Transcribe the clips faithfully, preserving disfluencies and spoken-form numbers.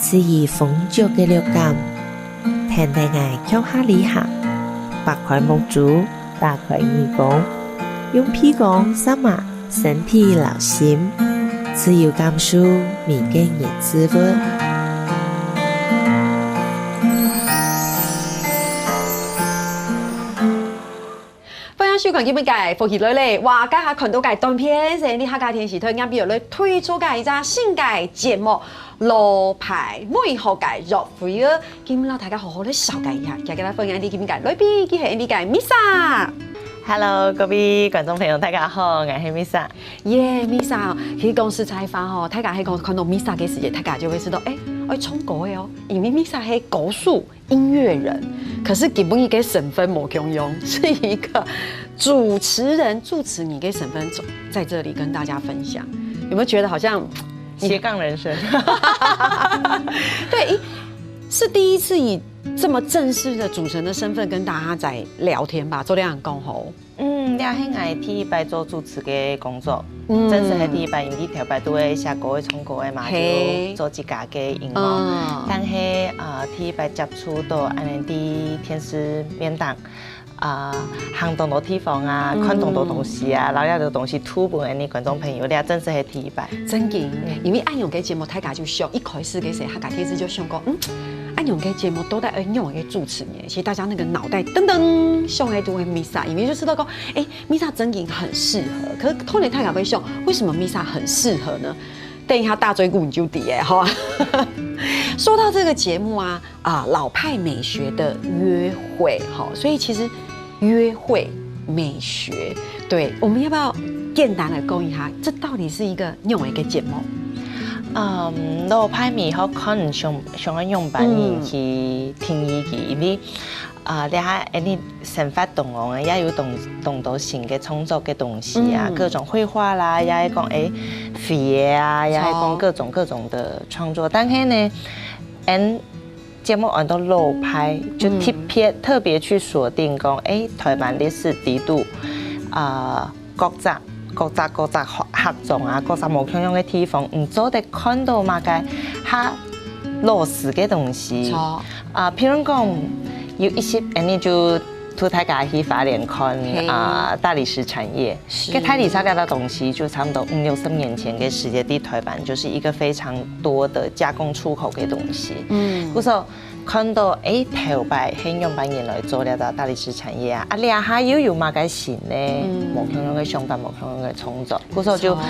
恣意風趣个六感，跈等𠊎共下旅行，擘開目珠，打開耳公，用鼻公、舌嫲、身體摎心，自由感受每个人事物。 歡迎收看今晡日个福氣來了。哇，這下看到个短片係客家電視台今晡日來推出个一隻新个節目《老派美學个約會》哦。今晡日摎大家好好來紹介一下，今晡日來歡迎𠊎等今晡日个來賓，佢係𠊎等个Misa。Hello，各位觀眾朋友，大家好，𠊎係Misa。耶，Misa，其實講實在話吼，大家係講看到Misa个時節，大家就會知道，欸，愛唱歌个哦，因為Misa係歌手。 音樂人，可是今晡日个身份無共樣，是一個主持人，主持人个身份在這裡跟大家分享，有沒有覺得好像斜槓人生？對，是第一次以這麼正式的主持人的身份跟大家在聊天吧？照恁樣講吼。 嗯，這係𠊎第一擺做主持个工作，嗯。正式係第一擺，因為頭擺都係寫歌个、唱歌个嘛，嘿。就做自家个音樂。嗯。但係，呃，第一擺接觸到恁樣在電視面頂，啊，行當多地方啊，嗯。看當多東西啊，然後這兜東西吐分𠊎等觀眾朋友，這正式係第一擺。真个，嗯。因為恁樣个節目，大家就想，一開始个時候，客家電視就想講，嗯，恁樣个節目到底愛仰般个主持人？其實大家那個腦袋噔噔想个都會Misa，因為就知道講，欸， Misa真个很適合，可是可能大家會想，為什麼Misa很適合呢？等一下大嘴鼓你就知了哈。說到這個節目啊，啊，老派美學的約會哈，所以其實約會美學，對，我們要不要簡單地講一下，這到底是一個仰般个節目？嗯，老派美學看想，想愛仰般人去定義佢，嗯。因為 啊，這下恁樣生活當中啊，也有當，當多新个創作个東西啊，嗯。各種繪畫啦，也係講，欸，飛个啊，也係講各種各種的創作。但係呢，𠊎等節目安到老派，就特別，嗯。特別去鎖定講，欸，臺灣歷史底肚，啊， 各隻、各隻、各隻客，客庄啊，各隻無共樣个地方，你做得看到麼个較老實个東西。著。啊，譬如講，有一集，恁樣就渡大家去花蓮看，嘿。啊，大理石產業。是。該大理石該兜東西就差不多五六十年前个時節，在臺灣就是一個非常多的加工出口个東西。嗯。故所 看到，欸，頭擺係仰般人來做這隻大理石產業啊？啊，這下又有麼个新呢？嗯。無共樣个想法，無共樣个創作。故所就著。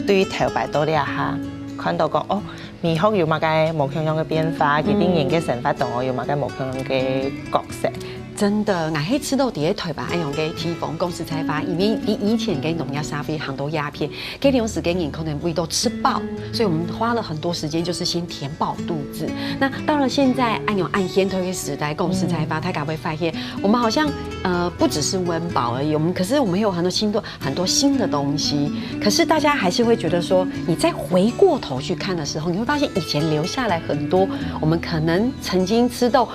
對頭擺到這下，看到講，哦，美學有麼个無共樣个變化，嗯。佢等人个生活當中有麼个無共樣个角色。真的，𠊎係知道在臺灣恁樣个地方，講實在話，因為以，以前个農業社會行到鴉片， 該量時个人可能為著食飽，所以我們花了很多時間，就是先填飽肚子。那到了現在，恁樣恁現代个時代，講實在話，嗯。大家會發現，我們好像，呃，不只是溫飽而已，我們，可是我們有很多新的，很多新的東西。可是大家還是會覺得說，你再回過頭去看的時候，你會發現以前留下來很多我們可能曾經吃到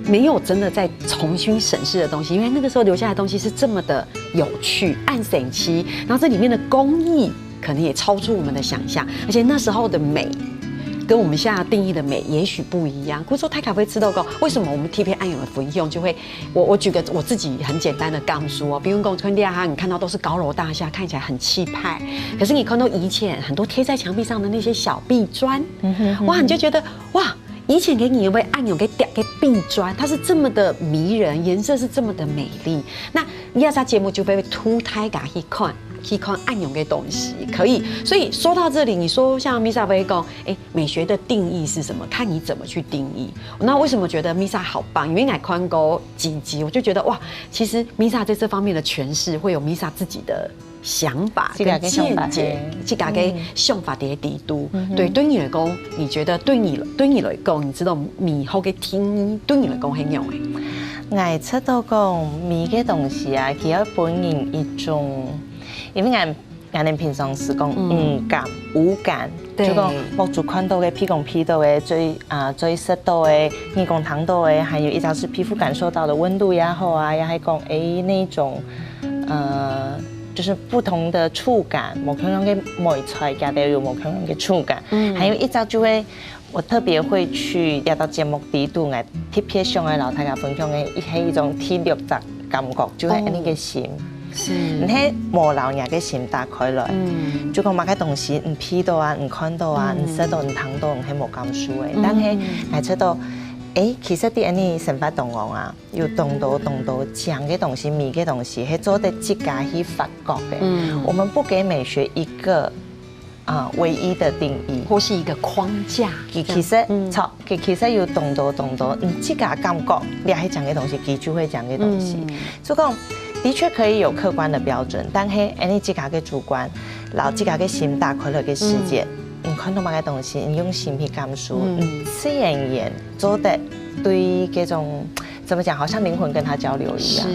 沒有真的再重新審視的東西，因為那個時候留下來的東西是這麼的有趣、恁神奇，然後這裡面的工藝可能也超出我們的想像，而且那時候的美跟我們現在定義的美也許不一樣。故所大家會知道講，為什麼我們特別恁樣个分享，就會，我，我舉個我自己很簡單的感受哦，比如講，看這下你看到都是高樓大廈，看起來很氣派，可是你看到以前很多貼在牆壁上的那些小壁磚，嗯哼，哇，你就覺得，哇， 以前个人會恁樣个貼个壁磚，它是這麼的迷人，顏色是這麼的美麗。那這隻節目就會渡大家去看，去看恁樣个東西，可以。所以說到這裡，你說像Misa會講，欸，美學的定義是什麼？看你怎麼去定義。那為什麼覺得Misa好棒？因為𠊎看過幾集，我就覺得哇，其實Misa在這方面的詮釋會有Misa自己的 想法跟見解，自家个想法，嘿。自家个想法在底肚。嗯哼。對，對你來講，你覺得對你，對你來講，你知道美學个定義，對你來講係仰般个？𠊎覺得講，美个東西啊，佢愛分人一種，因為𠊎，𠊎等平常時講，嗯。五感，五感，對。就講目珠看到个、鼻公鼻到个、嘴，啊，嘴食到个、耳公聽到个，還有一隻係皮膚感受到的溫度也好啊，也係講，欸，那種，呃，就是不同的觸感，無共樣个梅菜，佢兜有無共樣个觸感。嗯，還有一隻就係，我特別會去這道節目底肚，𠊎特別想愛摎大家分享个，係一種第六隻感覺，就係恁呢个心。哦，是，你係無摎若个心打開來，嗯，就講麼个東西，你鼻到啊，你看到啊，嗯，你食到，你聽到，你係無感受个。嗯，但係𠊎知道，誒，其實在恁呢生活當中啊， 有當多當多靚个東西、美个東西，係做得自家去發覺个。嗯，我們不給美學一個，啊，唯一的定義。或是一個框架，佢其實，這樣，嗯，著，佢其實有當多當多，你自家感覺，這係靚个東西，佢就係靚个東西。嗯，所以講，的確可以有客觀的標準，但係，誒，你自家个主觀，摎自家个心打開來个時節，嗯，你看到麼个東西，你用心去感受，嗯，你自然而然做得對這種 怎麼講？好像靈魂跟他交流一樣。是，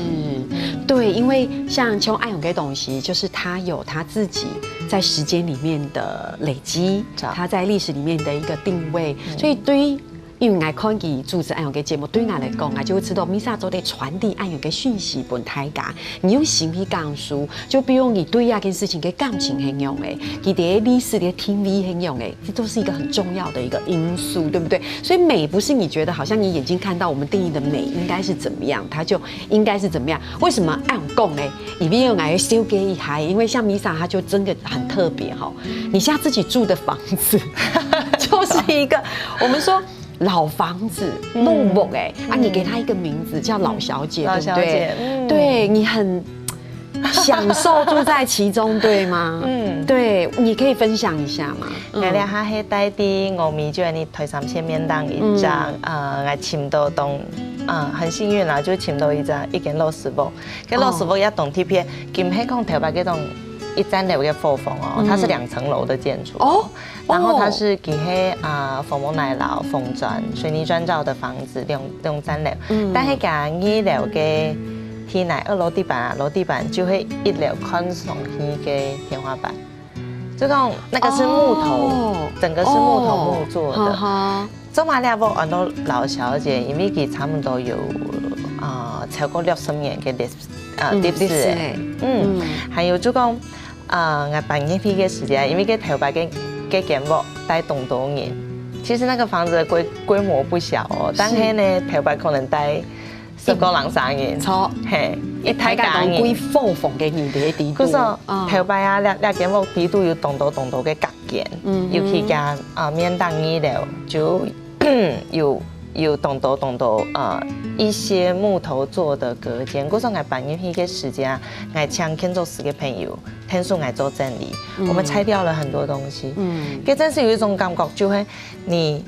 對，因為像像恁樣个東西，就是它有它自己在時間裡面的累積，是啊，它在歷史裡面的一個定位，嗯，所以對於，因為𠊎看佢主持恁樣个節目，對𠊎來講，𠊎就會知道Misa做得傳遞恁樣个訊息分大家。你用心去感受，就比如你對這件事情个感情係仰个，佢个歷史个定位係仰个， 這都是一個很重要的一個因素，對不對？所以美不是你覺得好像你眼睛看到我們定義的美應該是怎麼樣，它就應該是怎麼樣。為什麼恁樣講呢？因為𠊎愛小解一下，因為像Misa，她就真的很特別哈。你現在自己住的房子，就是一個我們說老房子，嗯，老屋欸，啊，你給它一個名字叫老小姐，嗯，對不對？老小姐，嗯。對，你很 享受住在其中，對嗎？嗯。對，你可以分享一下嗎？嗯。𠊎這下係戴在峨眉，就係你台三線面頂一隻，嗯，呃，𠊎尋到當，呃，很幸運啦，就尋到一隻，一間老師屋。該老師屋也當特別，哦，佢毋係講頭擺該種一層樓个伙房哦，嗯，它是兩層樓的建築。哦， 然後它是佢係，啊，紅木泥樓、紅磚、水泥磚造的房子，兩兩層樓。嗯。但係佢二樓个地泥，呃，樓地板啊，樓地板就係一樓看上去个天花板。就講那個是木頭，哦，整個是木頭木做的。哦，哈哈。做麼个這屋安到老小姐，因為佢差不多有，啊，超過六十年个歷，啊，嗯，歷史欸。歷史欸。嗯，嗯。還有就講， 啊，𠊎搬入去个時節，因為該頭擺个，該間屋戴當多人，其實那個房子的規，規模不小哦，是。但係呢，頭擺可能戴十個人、三人，著。嘿，一大家人。大家都歸伙房个人在該底肚。故所，啊。頭擺啊，這，這間屋底肚有當多當多个隔間，嗯哼。尤其佢，啊，面頂二樓，就 有，有當多當多，呃，一些木頭做的隔間。故所𠊎搬入去个時節啊，𠊎請建築師个朋友，𢯭手𠊎做整理。嗯。我們拆掉了很多東西。嗯。該真是有一種感覺，就係你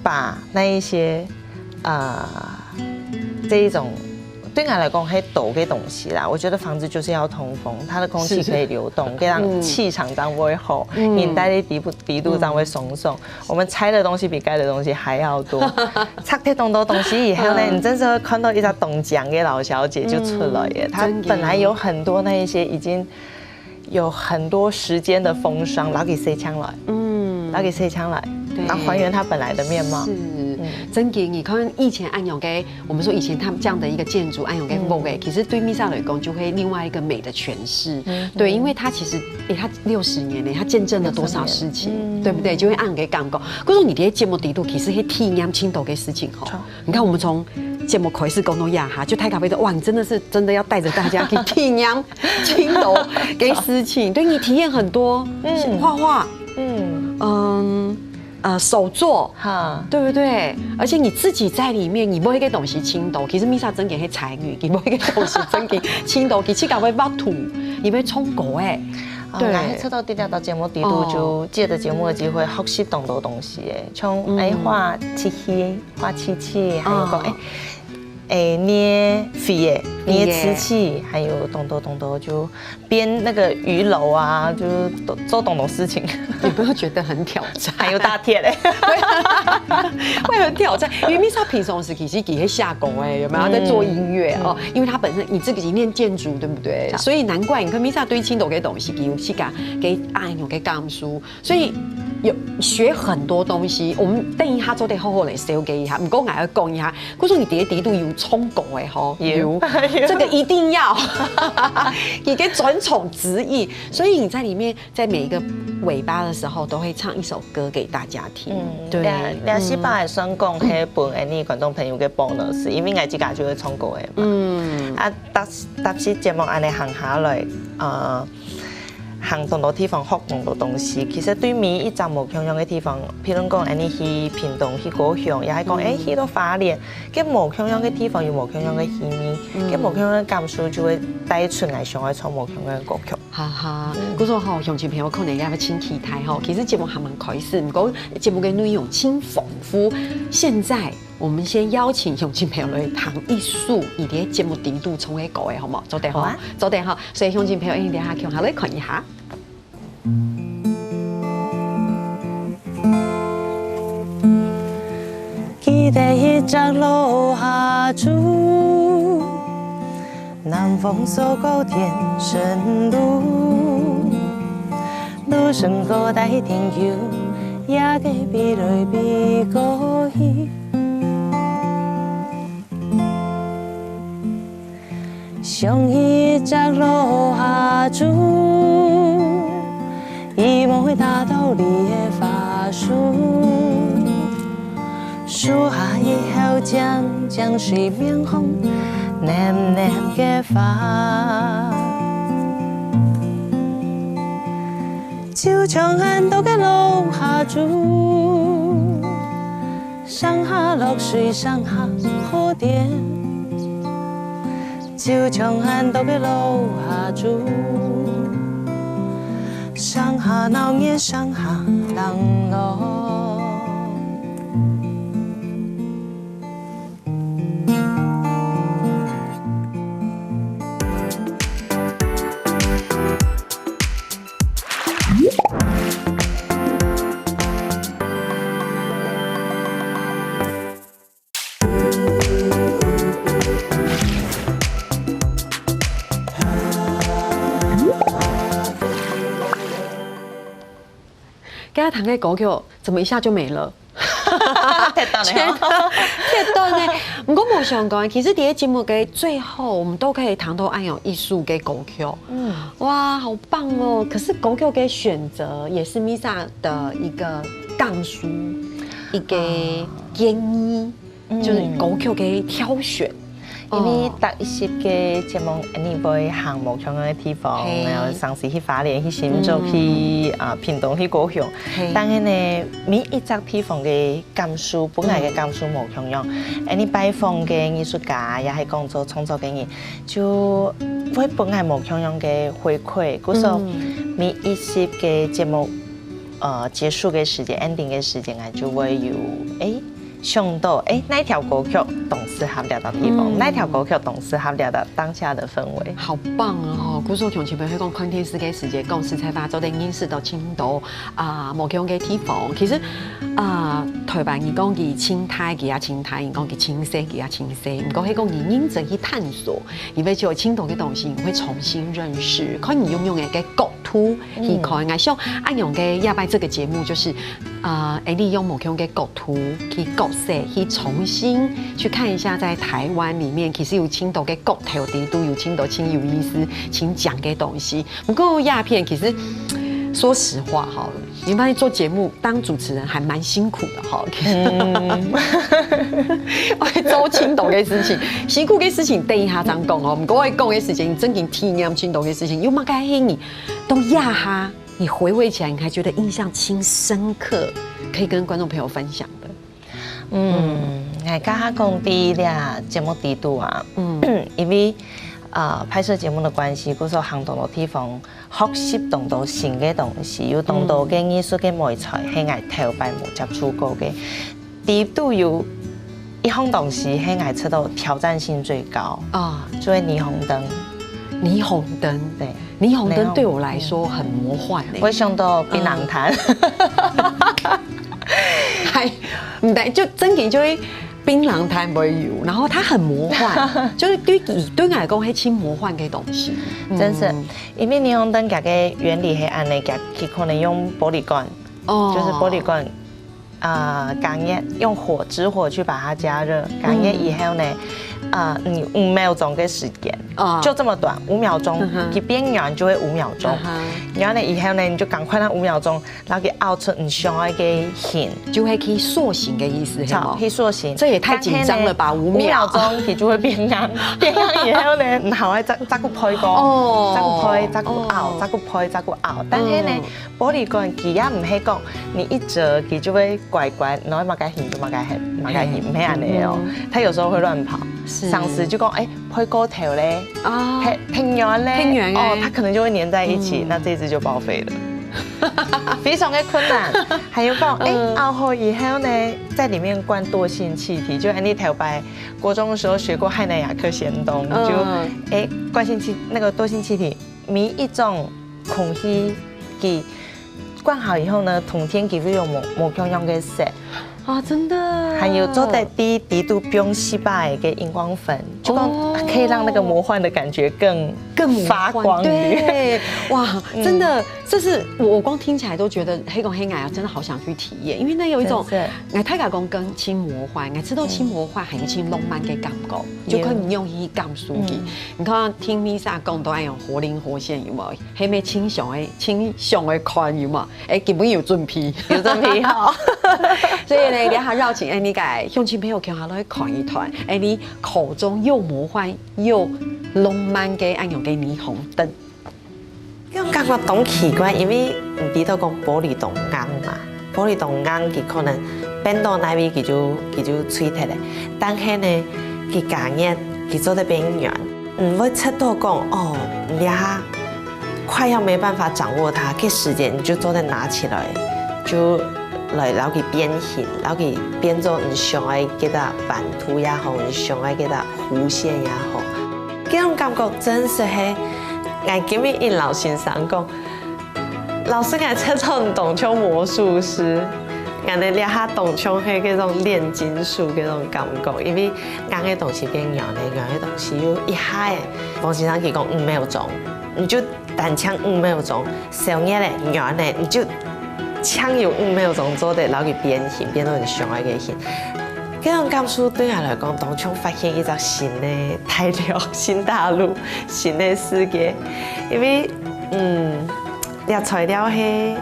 把那一些，呃，這一種，對𠊎來講，係多个東西啦。我覺得房子就是要通風，它的空氣可以流動，是。該樣氣場正會好，嗯。人戴在底肚，底肚正會鬆爽。嗯。 我們拆的東西比蓋的東西還要多。拆忒當多東西以後呢，嗯。你真是會看到一隻當靚个老小姐就出來耶。嗯，她本來有很多那一些已經有很多時間的風霜，摎佢洗淨來，嗯。摎佢洗淨來，對。然後還原她本來的面貌。是，嗯。真个，你看以前恁樣个 我們說以前他們這樣的一個建築，恁樣个屋欸，嗯。其實對Misa來講，就會另外一個美的詮釋。嗯。對，因為它其實，欸，它六十年呢，它見證了多少事情，六十年。嗯。對不對？就會恁樣个感覺。可是你在節目底肚，其實會體驗盡多个事情吼。著。你看，我們從節目開始講到這下，就大家會說，哇，你真的是真的要帶著大家去體驗盡多个事情。對，你體驗很多，嗯。畫畫，嗯。嗯， 呃，手作，哈。對不對？而且你自己在裡面，你買个東西盡多，其實Misa真个係才女，你買个東西真个盡多，佢自家會畫圖，你會唱歌欸。啊，對。𠊎係出到第二道節目底肚，哦。就藉著節目个機會學習當多東西欸，像，嗯。欸，畫漆器，畫漆器，還有講，哦。欸，欸，捏飛欸，捏漆器，飛欸。還有當多當多就 編那個魚簍啊，就是做，做當多事情。有沒有覺得很挑戰？還有打鐵欸。會很挑戰，因為Misa平常時其實佢會寫歌欸，有沒有？嗯。在做音樂哦，嗯。因為他本身你自己念建築，對不對？是。所以難怪你看Misa對盡多个東西，佢有自家个恁樣个感受。所以有學很多東西，我們等一下做得好好來紹介一下。毋過𠊎愛講一下，故所你在裡肚有唱歌个吼，有。有。這個一定要，一個專屬之一。所以你在裡面，在每一個尾巴的時候，都會唱一首歌給大家聽。嗯，對，這，這四擺个算講，嗯。係分𠊎等觀眾朋友个bonus，因為𠊎自家就會唱歌个嘛。嗯。啊，逐，逐集節目恁樣行下來，呃， 行當多地方學當多東西。其實對每一隻無共樣个地方，譬如講，恁樣去屏東、去高雄，也係講，嗯。欸，去到花蓮，該無共樣个地方有無共樣个氣味，嗯。該無共樣个感受就會帶出𠊎想愛唱無共樣个歌曲。哈哈，嗯。故所吼，鄉親朋友可能也會盡期待吼。其實節目還吂開始，毋過節目个內容盡豐富。現在 我們先邀請鄉親朋友來聽一首佢在節目裡肚唱个歌仔，好無？做得吼？好啊。做得吼。所以鄉親朋友，一定要共下來看一下。記得一隻落下雨， 南風拂過天生路，路上高大天橋，也个飛來飛過去。想起一隻落下雨， 雨毛會打到你个花束，樹下一口靚靚水面紅，嫩嫩个花。就像恁多个落下雨，上下落水，上下好天。 就像恁多个落下雨，上下鬧熱，上下冷落。 剛剛彈个歌曲怎麼一下就沒了？太短了。太短，太短呢。毋過無相干，其實在節目个最後，我們都可以彈到恁樣藝術个歌曲。嗯。哇，好棒哦！可是歌曲个選擇也是 Misa 的一個感受，一個建議。 嗯。就是歌曲个挑選。因為逐一集个節目，你會行無共樣个地方，嘿。然後上次去花蓮、去新竹、嗯。去，啊，屏東、去高雄。嘿。當然呢，每一隻地方个感受，本來个感受無共樣。嗯。你拜訪个藝術家，也係講做創作个人，就會本來無共樣个回饋。故所，嗯。每一集个節目，呃，結束个時間，ending个時間啊，就會有，欸， 想到，欸，哪條歌曲當適合這搭地方，嗯。哪條歌曲當適合這搭當下个氛圍。好棒啊吼！故所鄉親朋友講看電視个時節，講實在話，做得認識到盡多啊，無共个地方。其實啊，臺灣你講佢盡大，佢也盡大；你講佢盡細，佢也盡細。毋過係講你認真去探索，你會就有盡多个東西，你會重新認識，看你用用个角度去看。嗯。𠊎想恁樣个夜拜這個節目，就是 啊，欸，利用無共个角度去角色，去重新去看一下，在臺灣裡面其實有盡多个角頭裡肚有盡多盡有意思、盡靚个東西。不過這片其實，說實話哈，你發現做節目當主持人還蠻辛苦的哈。嗯。𠊎做盡多个事情，辛苦个事情等一下正講哦。不過𠊎講个事情，正經體驗盡多个事情，有麼个係你到這下 你回味起來，你還覺得印象盡深刻，可以跟觀眾朋友分享的？嗯，𠊎剛剛講第一个節目裡肚啊，嗯。因為，呃，拍攝節目的關係，故所行當多地方，學習當多新个東西，有當多个藝術个媒材，嗯。係𠊎頭擺無接觸過个。裡肚有一項東西係𠊎覺得挑戰性最高，啊。就係霓虹燈。霓虹燈。對。 霓虹燈對我來說很魔幻欸。𠊎想到檳榔攤。嗯。還，毋對，就正經就係檳榔攤會有，然後它很魔幻，就是對，對𠊎來講，係盡魔幻个東西。嗯。真是，因為霓虹燈佢个原理係恁樣，佢，佢可能用玻璃管，哦，就是玻璃罐，啊，加熱，用火直火去把它加热，加熱以後呢，啊，你五秒鐘个時間，哦，就這麼短，五秒鐘，嗯哼，佢變軟就會五秒鐘，嗯哼，然後呢以後呢，你就趕快那五秒鐘，然後給拗出你想要个形，就會去塑形的意思，係無？去塑形，這也太緊張了吧，五秒，五秒鐘佢就會變硬，變硬以後呢，你還會再再去配過，哦，再去配，再去拗，哦，再去配，再去拗，但是呢。嗯，玻璃罐佢也毋係講你一折佢就會乖乖，然後麼个形就麼个形，麼个形，毋係恁樣哦。嗯，它有時候會亂跑，是，上次就講，哎，配過頭咧，啊，配配軟咧，配軟欸，哦，它可能就會黏在一起，嗯，那這一支就報廢了，非常的困難。還有講，哎，嗯，拗好以後呢，在裡面灌惰性氣體，就恁樣頭擺國中的時候學過氦氖氬氪氙氡，就，嗯，哎，慣性氣那個惰性氣體，每一種空氣佢 灌好以後呢，通電佢會有無無共樣个色，啊，真的，還有做得滴滴都不用洗白个螢光粉，就講，哦，可以讓那個魔幻的感覺更更魔幻，發光。對，哇，嗯，真的，這是我我光聽起來都覺得黑光黑矮啊，真的好想去體驗，因為那有一種，真是，哎，大家講跟親魔幻，哎，知道親魔幻還有親浪漫个感覺，嗯，就可以用去感受去。嗯，你看聽 Misa 講都愛用活靈活現，有無？ 係無親像个親像个款有無？哎，根本有準備，有準備好。所以呢，這下邀請𠊎俚个鄉親朋友共下來看一段，𠊎俚口中又魔幻又浪漫个恁樣个霓虹燈。這種感覺當奇怪，因為你知道講玻璃當硬嘛，玻璃當硬，佢可能變到哪位佢就佢就碎忒了。但係呢，佢加熱，佢做得變軟。 你會察到講，哦，你這下快要沒辦法掌握它，該時間你就做得拿起來，就來摎佢變形，摎佢變做你想愛个个彎度也好，你想愛个个弧線也好，這種感覺真實係，𠊎今日一直摎先生講， 老師，𠊎察到你當像魔術師，𠊎呢這下當像係該種煉金術該種感覺，因為硬个東西變軟了，軟个東西又一下仔。黃先生佢講五秒鐘，你就單淨五秒鐘，燒熱了，軟了，你就淨有五秒鐘做得摎佢變形，變到你想愛个形。該種感受對𠊎來講，當像發現一隻新个大陸、新大陸、新个世界，因為，嗯， 這材料係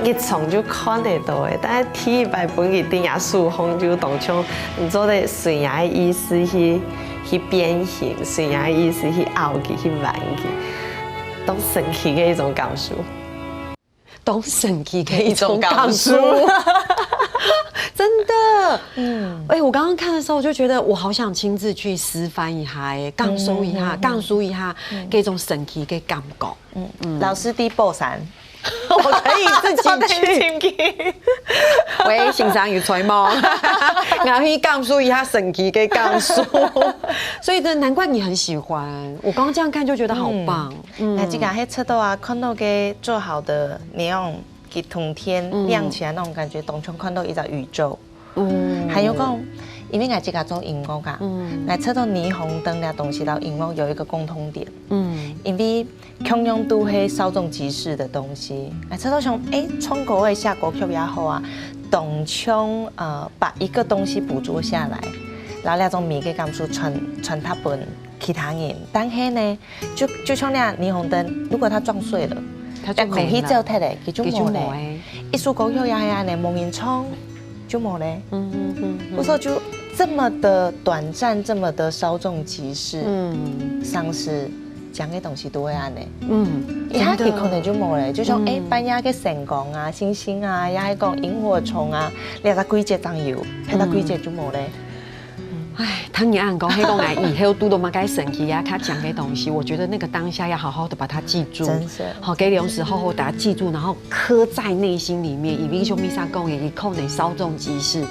日常就看得到个，但係第一擺分佢戴在手項就當像你做得隨你个意思去去變形，隨你个意思去拗佢、去彎佢，當神奇个一種感受。當神奇个一種感受。一種感受。真的，嗯。哎，我剛剛看的時候，我就覺得我好想親自去示範一下，哎，感受一下，嗯，嗯，嗯。感受一下，嗯。這種神奇个感覺。 嗯，嗯。老師在寶山。我可以自己去。喂，先生有在無？𠊎去感受一下神奇个感受。所以真的難怪你很喜歡，我剛剛這樣看就覺得好棒。嗯。嗯。𠊎自家係出到啊，看到个做好个那種，佢通電，嗯，亮起來那種感覺，當像看到一隻宇宙。 嗯。還有講，因為𠊎自家做音樂啊，嗯。𠊎察到霓虹燈這東西摎音樂有一個共通點。嗯。因為共樣都係稍縱即逝个東西。𠊎察到像，誒，唱歌个寫歌曲也好啊，當像，呃，把一個東西捕捉下來，然後這種美个感受傳，傳達分其他人。但係呢， 就，就像那霓虹燈，如果它撞碎了，它就沒了。但空氣走忒了，佢就無了。佢就無了。一首歌曲呀呀呢，無人唱，就無了。嗯，嗯，嗯，嗯。我說就這麼的短暫，這麼的稍縱即逝，嗯。像是講个東西都會恁樣。嗯，一下佢可能就無了，真的。就像，嗯。誒，半夜个晨光啊、星星啊，也係講螢火蟲啊，這隻季節正有，下隻季節就無了。嗯。 唉，聽你恁樣講，係講來以後堵到麼个神奇啊，較靚个東西，我覺得那個當下要好好地把它記住。真是。好，該兩字好好把它記住，然後刻在內心裡面。因為像Misa講个，佢可能稍縱即逝。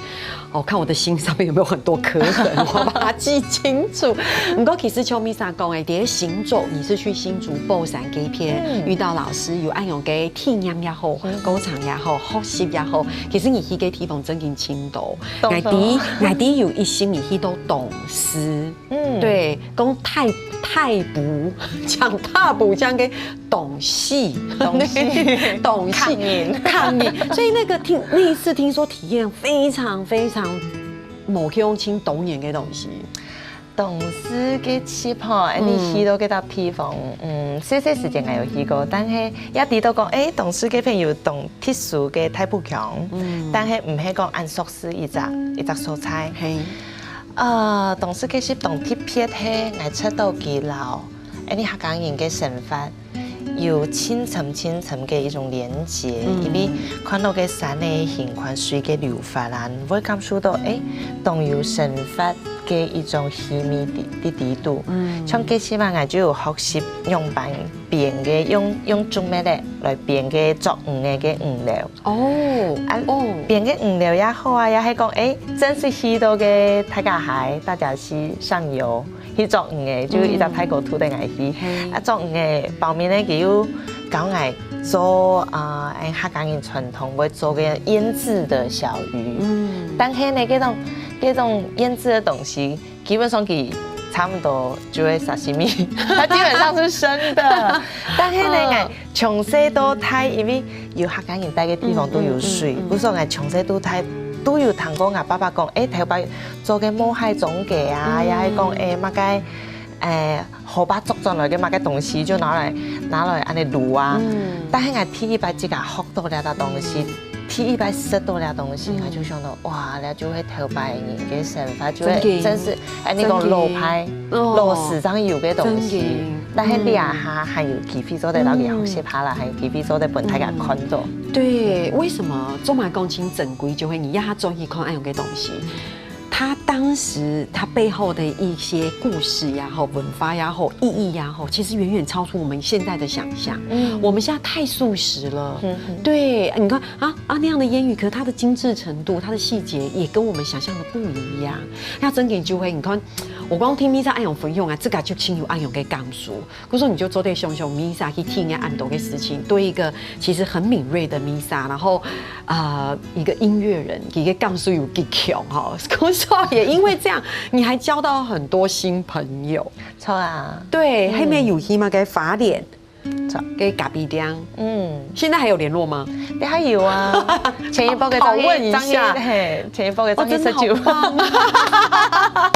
哦，看我的心上面有沒有很多刻痕，我把它記清楚。不過其實像Misa講个，在新竹，你是去新竹寶山該片，嗯。遇到老師，有恁樣个體驗也好，嗯。過程也好，學習也好，其實你去个地方真經盡多。 當然。𠊎知，𠊎知有一心你去到東勢，嗯。對，講大，大埔，講大埔腔个東勢，東勢東勢，客人。客人。所以那個聽，那一次聽說體驗非常非常無共樣，當多元个東西。東勢个氣泡，恁樣去到該搭地方，嗯，細細時間𠊎有去過，但係也知道講，欸，東勢該片有當特殊个大埔腔，嗯，但係毋係講恁熟識一隻一隻所在。係。呃，東勢个係當特別係，𠊎覺得佢摎，欸，𠊎客家人个生活 有盡深盡深个一種連結，因為看到該山个形款、水个流法啊，會感受到，欸，當有生活个一種氣味在在裡肚。像該時嘛，𠊎就有學習仰般編个，用用竹篾仔來編个捉魚仔个魚鰡。哦，啊，哦，編个魚鰡也好啊，也係講，欸，正式去到个大甲溪，大甲溪上游， 去捉魚仔，就一隻大哥渡等𠊎去。啊，捉魚仔包尾呢，佢又教𠊎做啊，欸，客家人傳統會做个醃製个小魚。但係呢，該種該種醃製个東西，基本上佢差毋多就係沙西米，它基本上是生的。但係呢，𠊎從細到大，因為有客家人戴个地方都有水，故所𠊎從細到大都有聽過𠊎爸爸講，欸，頭擺 做个毛蟹種雞啊，也係講，欸，麼个，欸，河壩捉轉來个麼个東西，就拿來拿來恁樣滷啊。但係𠊎第一擺自家學到這兜東西，第一擺食到這東西，𠊎就想到，哇，這就係頭擺人个生活，就係真个，真係，欸，你講老派，老時正有个東西。但係這下還有機會做得摎佢學習下啦，還有機會做得分大家看到。對，為什麼做麼講盡珍貴，就係你這下轉去看恁樣个東西。 它當時它背後的一些故事也好，文化也好，意義也好，其實遠遠超出我們現在的想像。嗯，我們現在太速食了。嗯，對，你看啊啊那樣的醃魚，可是它的精緻程度、它的細節也跟我們想象的不一樣。那真个就會，你看，我光聽你這恁樣分享啊，這個就親有恁樣个感受。 故所你就做得想想，每一下去體驗恁多个事情，對一個其實很敏銳的Misa，然後，呃，一個音樂人，一個感受有幾強哈。故所也因為這樣，你還交到很多新朋友。著啊。對，還有沒有去那個花蓮？著。跟咖啡店。嗯。現在還有聯絡嗎？對，還有啊。前一波个張一，好，問一下。張一，嘿，前一波个張一十九。哦，真的好棒啊。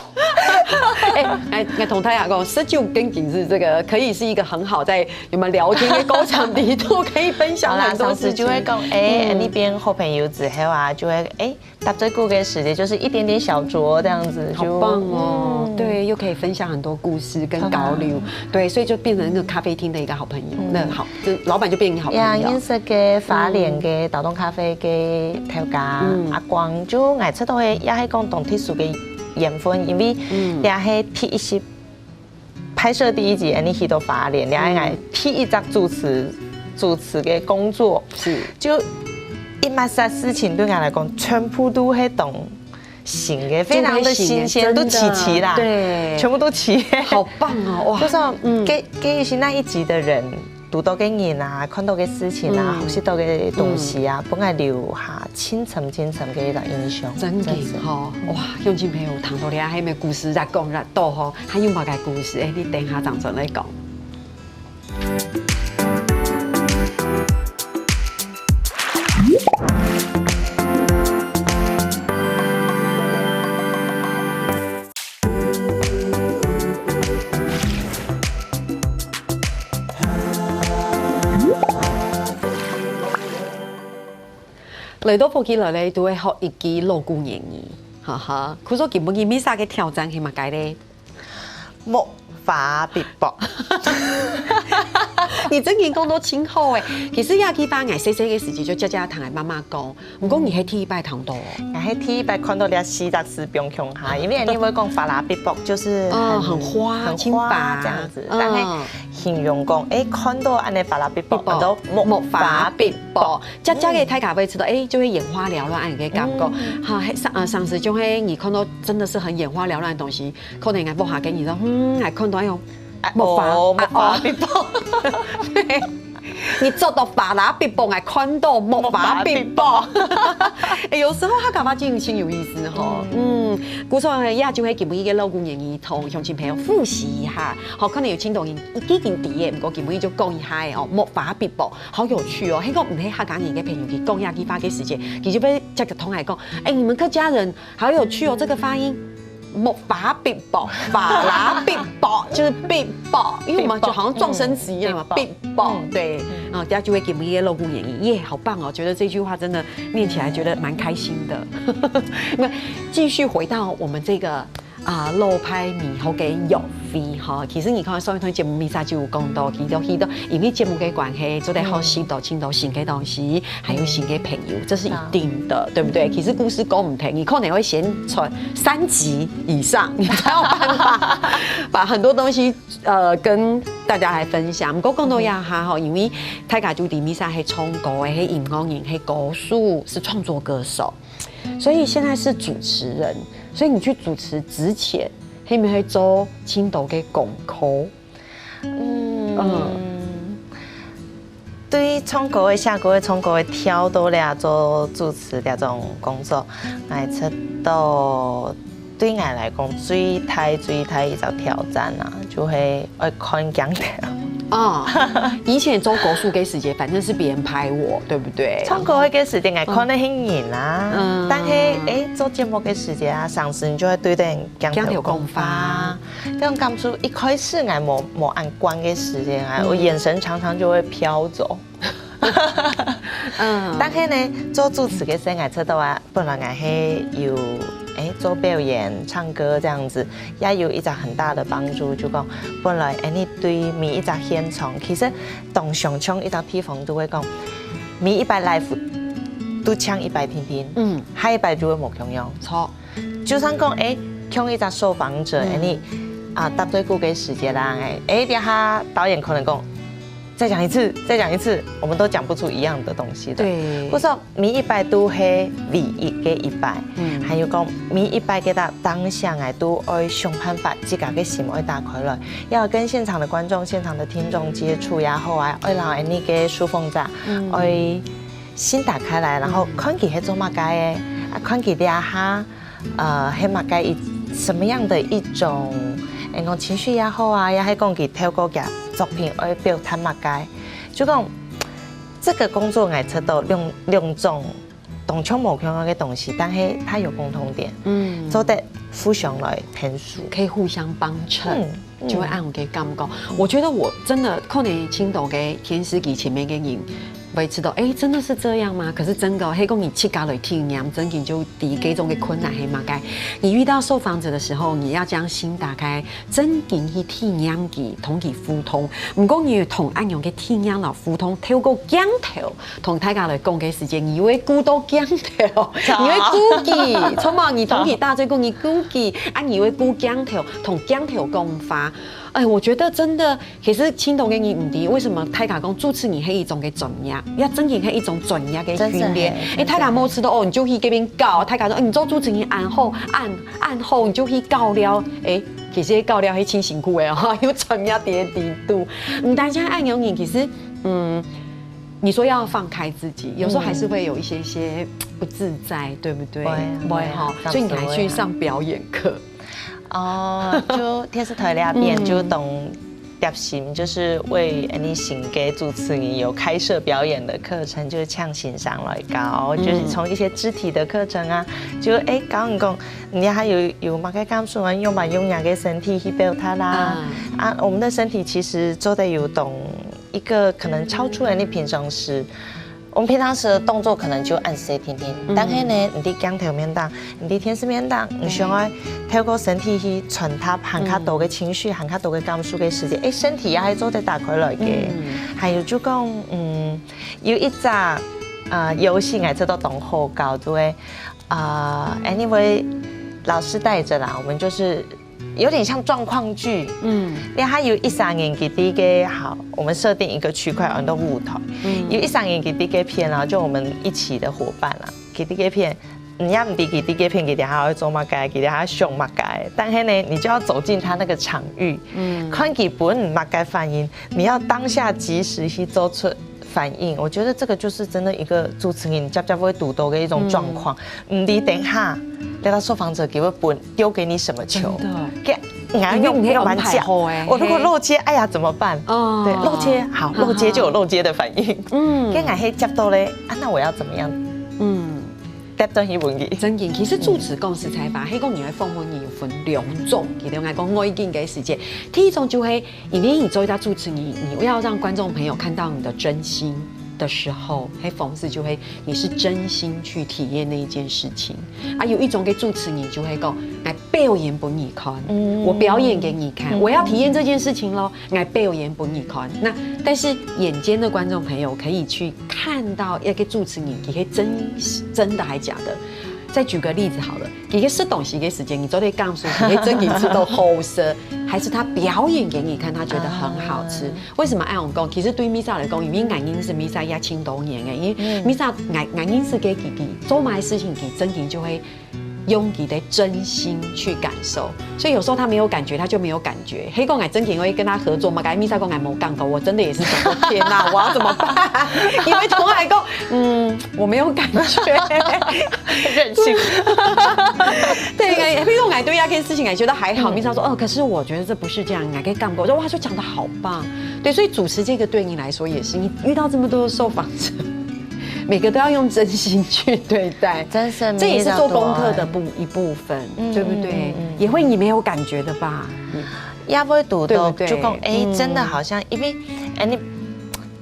哎，哎，哎，同大家講，十九跟景致這個可以是一個很好在你們聊天的過程裡頭可以分享很多事情。好啦，上次就會講，哎，嗯。那邊好朋友之後啊，就會，哎，搭最久个時間就是一點點小酌這樣子，就，好棒哦。嗯。對，又可以分享很多故事跟交流。好啊。對，所以就變成那個咖啡廳的一個好朋友。嗯。那好，就老闆就變成好朋友。呀，認識个花蓮个，嗯。島東咖啡个頭家，嗯。阿光，就𠊎知道个，也係講當特殊个 緣分，因為，嗯。這係第一集，拍攝第一集，恁樣去到花蓮，這係𠊎第一隻主持，主持个工作。是。就一抹煞事情對𠊎來講，全部都係當新个，非常的新鮮，就會新的，都齊齊啦，真的，對。全部都齊。好棒哦，哇。就說，嗯。該，該是那一集的人， 堵到个人啊，看到个事情啊，嗯。學習到个東西啊，嗯。分𠊎留下盡深盡深个一個印象。真个吼，哇，鄉親朋友，聽到這下个故事，越講越多吼，還有麼个故事？哎，你等一下正轉來講。 來到福氣來了，都會學一句老古言語，哈哈。故所今晡日Misa个挑戰係麼个咧？木花必駁。你真經講到盡好欸。其實這句話，𠊎細細个時節就常常聽𠊎媽媽講， 毋過你係第一擺聽到哦。𠊎係第一擺看到這四隻字放共下，因為人家會講花啦必駁，就是很，哦，很花，很花清白。這樣子。嗯。但係形容講，哎，看到恁樣花啦必駁，必駁，看到木花必駁。木花必駁。這，這个大家會知道，哎，就會眼花繚亂恁樣个感覺。嗯。哈，係，上，呃，上次就係你看到真的是很眼花繚亂的東西，可能人家屋下个人說，嗯，還看到哎喲，啊，木花，哦，木花必駁。啊，哦。對。你做到巴拉必蹦，還看到木巴必蹦。哎，有時候客家話真有意思吼。嗯，故所也就係今日个老古言語，同鄉親朋友複習一下。好，可能有聽到人已經知个，毋過今日就講一下哦，木巴必蹦，好有趣哦。那個毋係客家人个朋友，佢講這句話个時節，佢就會接著通來講，哎，你們客家人好有趣哦，這個發音。木巴必爆，巴拉必爆，就是必爆，因為我們就好像撞生詞一樣嘛，必爆。對，啊，大家就會給我們一些老古言語，耶，好棒哦！覺得這句話真的念起來覺得蠻開心的。那繼續回到我們這個啊，老派美學个約會哈，其實你看上一段節目，Misa就有講到，其實去到因為節目个關係，做得學習到盡多新个東西，還有新个朋友，這是一定的，對不對？其實故事講毋停，你可能會先傳三集以上，你才有辦法把很多東西呃跟大家來分享。毋過講到這下吼，因為大家就知Misa係唱歌个，係音樂人，係歌手，是創作歌手，所以現在是主持人。所以你去主持之前，係毋係做盡多个功課？嗯，對唱歌个、寫歌个、唱歌个跳到這做主持這種工作，𠊎覺得對𠊎來講最大最大一隻挑戰啊，就係愛看鏡頭。哦，以前做歌手个時節，反正是別人拍我，對不對？唱歌个時節，𠊎看个係人啊，嗯，但係誒，做節目个時節啊，上司你就會對等鏡頭講話。這種感受一開始𠊎無無恁慣个時間啊，我眼神常常就會飄走。嗯，但係呢，做主持个時候，𠊎知道啊，本來𠊎係有誒做表演、唱歌這樣子，也有一隻很大的幫助，就講本來誒你對每一隻現場，其實當想像一隻地方都會講，每一擺 live 都唱一擺聽聽，嗯，下一擺就會無共樣。錯。 就算講誒，像一隻受訪者，誒你啊答對鼓个時節啦，誒誒，這下導演可能講，再講一次，再講一次，我們都講不出一樣的東西的。對，故所每一擺都係唯一个一擺，嗯，還有講每一擺个當當下，誒都愛想辦法，自家个心愛打開來，要跟現場的觀眾、現場的聽眾接觸也好啊，愛摎誒你个受訪者，嗯，愛心打開來，然後看佢係做麼个个，啊看佢這下。 呃，係麼个一什麼樣的一種，誒，講情緒也好啊，也係講佢透過佢作品愛表達麼个，就講這個工作𠊎知到兩兩種當像無共樣个東西，但係它有共同點，嗯，做得互相來牽手，可以互相幫襯。嗯， 就會恁樣个感覺。我覺得我真的可能盡多个電視機前面个人會知道，誒，真的是這樣嗎？可是真的，係講你自家來體驗，真正就知這種个困難係麼个。你遇到受訪者的時候，你要將心打開，真正去體驗佢，同佢互動。毋過你同恁樣个體驗摎互動，透過鏡頭 同大家來講个時間，你會顧到鏡頭，你會顧佢，著無？你同佢打嘴鼓，你顧佢，啊，你會顧鏡頭，同鏡頭講話。哎，我覺得真的，其實盡多个人毋知，為什麼大家講主持人係一種个專業，也真正係一種專業个訓練。真的係，哎，大家無知道哦，你就去該片搞，大家說，哎，你做主持人恁好，恁恁好，你就去搞了，哎，其實搞了係盡辛苦个哦，有專業个底肚。毋單淨恁樣人，其實，嗯。 你說要放開自己，有時候還是會有一些些不自在，對不對？會啊，會哈，會啊，所以你還去上表演課。哦，就電視台那邊就當貼心，就是為恁樣新个主持人有開設表演的課程，就是請先生來教，就是從一些肢體的課程啊，就誒，教你講，你還有有麼个感受啊，用嘛用你个身體去表達啦。啊，我們的身體其實做得有當 一個可能超出了你平常時，我們平常時的動作可能就恁細定定，但係呢，你在鏡頭面頂，你在電視面頂，你想愛透過身體去傳達還較多个情緒，還較多个感受个時節，誒，身體也係做得打開來个。還有就講，嗯，有一隻呃遊戲，𠊎知到當好搞，就會啊，anyway，老師帶著啦，我們就是 有點像狀況劇。嗯，因為它有一儕人佢在該个，好，我們設定一個區塊，很多舞台，有一儕人佢在該片，然後就我們一起的夥伴啦，佢在該片，你也毋知佢在該片，佢等下會做麼个，佢等下想麼个，但是呢，你就要走進他那個場域，嗯，看佢分你麼个反應，你要當下及時去做出反应，我觉得这个就是真的一个主持人常常会堵到的一种状况。嗯，你等一下，那个受访者给我本丢给你什么球，真的，给俺用，因为你没有安排好欸，我如果漏接，嘿，哎呀怎么办？哦，对，漏接好，漏接就有漏接的反应。嗯，给俺黑接到嘞啊，那我要怎么样？嗯，答到一问题。真的，其实主持讲实在话，黑讲你会访问你有分两种，其中来讲我已经给时间，第一种就会 因为你做一个主持人，你要让观众朋友看到你的真心的时候，那方式就会你是真心去体验那一件事情。啊，有一种个主持人就会讲，来表演给你看，嗯，我表演给你看，嗯，我要体验这件事情咯，来表演给你看。那但是眼尖的观众朋友可以去看到一个主持人，你可以真真的还假的。再举个例子好了， 佢个食东西个時間，你做得講說佢个真个食到好食，還是他表演給你看，他覺得很好吃？為什麼愛用講？其實對Misa來講，因為𠊎認識Misa也盡多年了，因為Misa𠊎𠊎認識个佢，佢做麼个事情，佢真个就會用佢的真心去感受，所以有時候他沒有感覺，他就沒有感覺。黑講𠊎真个會跟他合作嘛，該Misa講𠊎無感覺，我真的也是想說天哪，我要怎麼辦？因為從來講，嗯，我沒有感覺。 任性。對，比如說我對那件事情，我覺得還好，嗯，明常說，哦，可是我覺得這不是這樣，你還可以幹過，我說哇，就講得好棒。對，所以主持這個對你來說也是，你遇到這麼多的受訪者，每個都要用真心去對待，真是這也是做功課的部一部分，嗯，對不對？嗯，嗯，嗯。也會你沒有感覺的吧？嗯。也會堵到，對不對？就講，哎，嗯，真的好像，因為，哎，你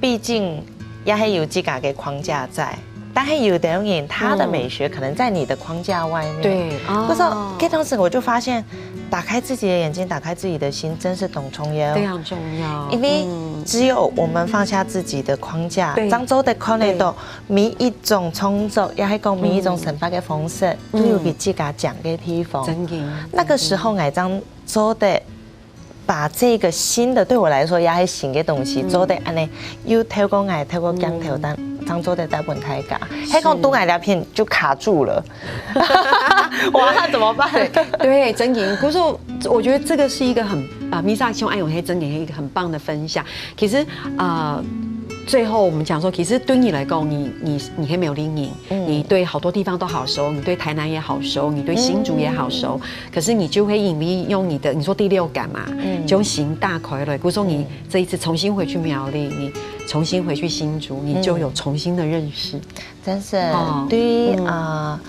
畢竟 也係有自家个框架在。但係有的人，他的美學可能在你的框架外面。對，哦。不是，這當時我就發現，打開自己的眼睛，打開自己的心，真是當重要。非常重要，因為只有我們放下自己的框架，嗯，對，正做得看得到每一種創作，也係講每一種生活的方式，嗯，都有佢自家靚个地方。真的，那個時候，𠊎正做得 把這個新的，對我來說也係新个東西，嗯，做得恁呢，又透過𠊎，透過鏡頭，嗯，當當做得帶分大家。係講堵𠊎這片就卡住了，哇，那怎麼辦？對，對，真的，可是我覺得這個是一個很，啊，Misa兄愛用黑真的一個很棒的分享。其實，呃，最後我們講說，其實對你來講，你你你還沒有靈敏，嗯，你對好多地方都好熟，你對台南也好熟，你對新竹也好熟，嗯， 可是你就會因為用你的，你說第六感嘛，嗯，就用心打開了。比如說你這一次重新回去苗栗，你重新回去新竹，你就有重新的認識。真是，哦，對於，嗯，呃，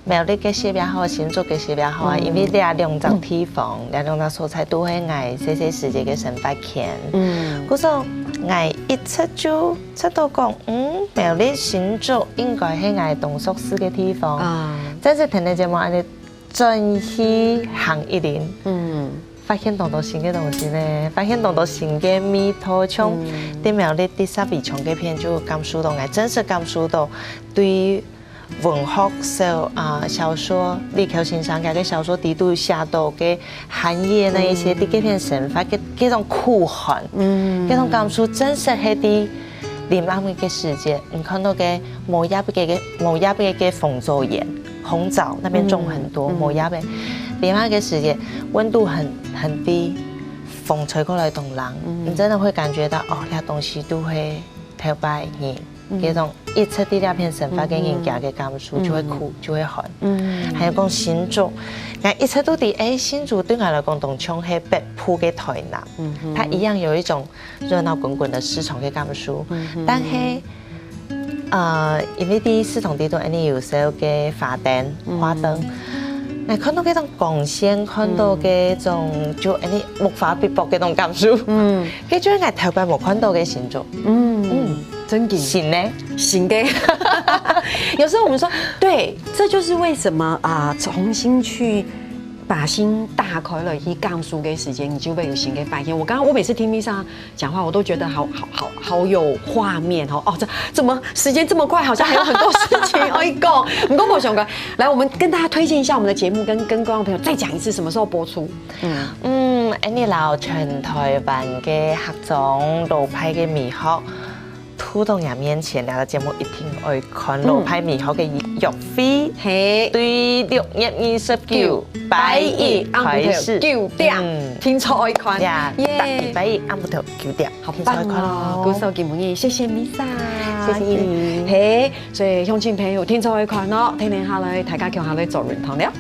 苗栗个事也好，新竹个事也好啊，嗯，因為這兩隻地方，這兩隻所在都係𠊎細細時節个生活圈。嗯，故所𠊎一直就知道講，嗯，苗栗新竹應該係𠊎當熟識个地方。啊，但是聽你節目恁呢 轉去行一輪，嗯，發現當多新个東西呢，發現當多新个味道，像，嗯，在苗栗第十二場該片就感受到，𠊎真實感受到對文學小，啊，小說，李喬先生佢个小說裡肚寫到个寒夜那一些，嗯，在該片生活个，該種苦寒，嗯，該種感受真實係在臨暗个時節，你看到个無葉个，無葉个紅棗園。 紅棗那邊種很多，嗯，嗯，無葉个。另外一個時節，溫度很很低，風吹過來當冷，嗯，你真的會感覺到，哦，這東西都係頭擺人，嗯，這種一直在這片生活个人家个感受，嗯，就會苦，嗯，就會寒。嗯，還有講新竹，𠊎一直都知，哎，新竹對𠊎來講，當像係北部个台南，嗯哼，它一樣有一種熱鬧滾滾的市場个感受，嗯哼，但係 呃，因為在市場裡肚，恁呢有燒个花燈，嗯，花燈，𠊎看到該種光線，看到該種，嗯，就恁呢木花必薄該種感受，嗯，該就係𠊎頭擺無看到个新竹。嗯，嗯，真的。新呢？新的。有時候我們說，對，這就是為什麼啊，重新去把心打開了，去感受个時間，你就會有新的發現。我剛剛我每次聽Misa 講話，我都覺得好好好好有畫面哦。哦，這怎麼時間這麼快，好像還有很多事情要講。毋過我想講，來，我們跟大家推薦一下我們的節目，跟跟觀眾朋友再講一次什麼時候播出。嗯，嗯，恁呢摎全台灣个客庄老派个美學出到你面前，這个節目一定愛看咯，嗯。排美好个約會，嘿。對，六月二十九，拜一，暗晡頭開始。九點，嗯。聽說愛看，呀，耶。逐禮拜一暗晡頭九點，好棒哦，聽說愛看哦。鼓手給你，謝謝 Misa，謝謝你。嘿，所以鄉親朋友，聽說愛看哦，天天下來，大家共下來做運動了。